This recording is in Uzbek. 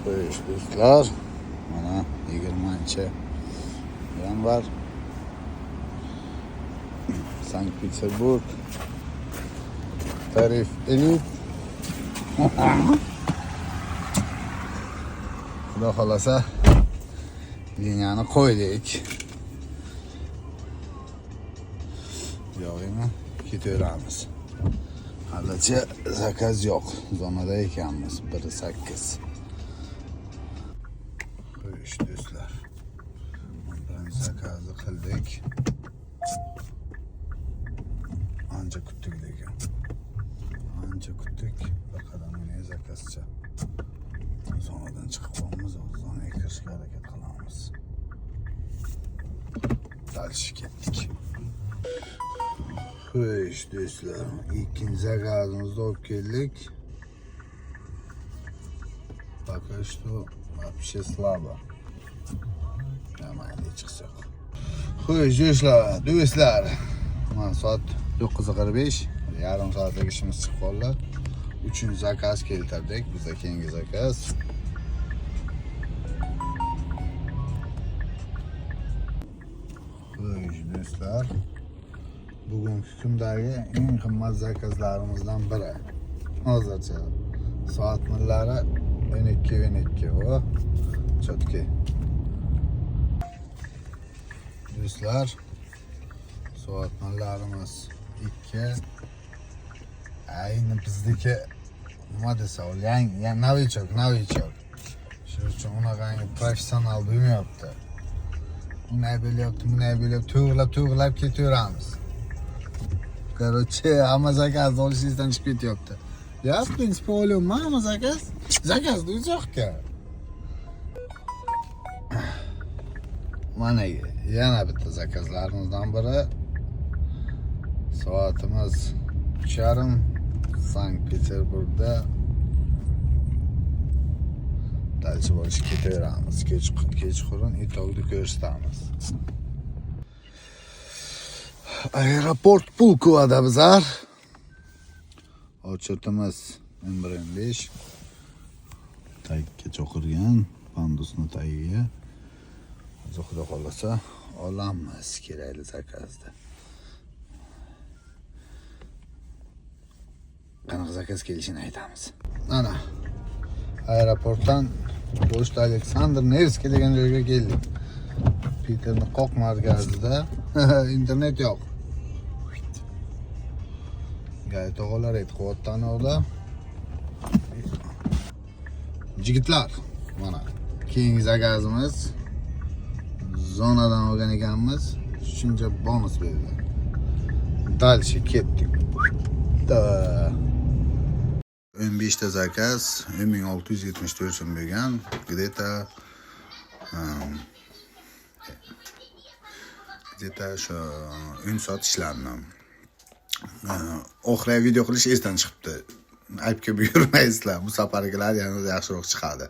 Xo'sh, do'stlar, mana 20-yanvar, Sankt Peterburg, tarif elit. Xudo xohlasa, liniyani qo'ydik. Yo'qmi? Ketaveramiz. Halicha zakaz yo'q. Zonada ekanmiz. 1.8. Xo'sh, do'stlar. Birinchi zakazni qildik. Ancha kutdik lekin. Ancha kutdik. Bir qadamgina zakazcha. Zonadan chiqib qolamiz, zonaga kirishga harakat qilamiz. Дальше ketdik. Xo'sh, do'stlar, ikkinchi zakazimizni olib keldik. Пока что вообще слабо. Mayli, chiqsa yo'q. Xo'sh, do'stlar. Mana soat 9:45, yarim soatlik ishimiz chiqib qoldi. Uchinchi zakaz keltirdik. Bizda keyingi zakaz. Xo'sh, do'stlar. Bugungi kundagi eng qimmat zakazlarimizdan biri. Hozircha soat millari 12:12. O, чётки. Do'stlar, soat millarimiz 2. Ayni bizniki nima desa, u yangi, новичок, новичок. Shuning uchun unaqangi professional bo'lmayapti. Unday bo'lyapti, bunday bo'lyapti, to'g'rilab, to'g'rilab ketaveramiz. Короче, hamma zakaz olishingizdan chiqib ketyapti. Ya, в принципе, olyapman hamma zakaz. Zakazni o'zi yo'q-ku. Mana yana bitta zakazlarimizdan biri. Soatimiz 3:30, Sankt Peterburgda. Дальше больше ketaveramiz. Kechqurun итог ni ko'rsatamiz. Aeroport Pulkovada bizlar. Очередь imiz 11:15. Tagga cho'qirgan pandusni tagiga. Hozir Xudo xohlasa olamiz kerakli zakazni. Qanaqa zakaz kelishini aytamiz. Mana aeroportdan Pochta Aleksandr Nevskiy degan joyga keldik. Peterni qoq markazida internet yo'q. Gay tog'alar aytquvvatdan yoqda. Jigitlar, mana keyingi zakazimiz zonadan olgan ekanmiz. Shuncha bonus berdi. Дальше ketdik. Da. 15 ta zakaz 10674 so'm bergan. Где-то shu 10 soat ishlandim. Oxiri video qilish esdan chiqibdi. Aybga buyurmaysizlar. Bu safargilar yanada yaxshiroq chiqadi.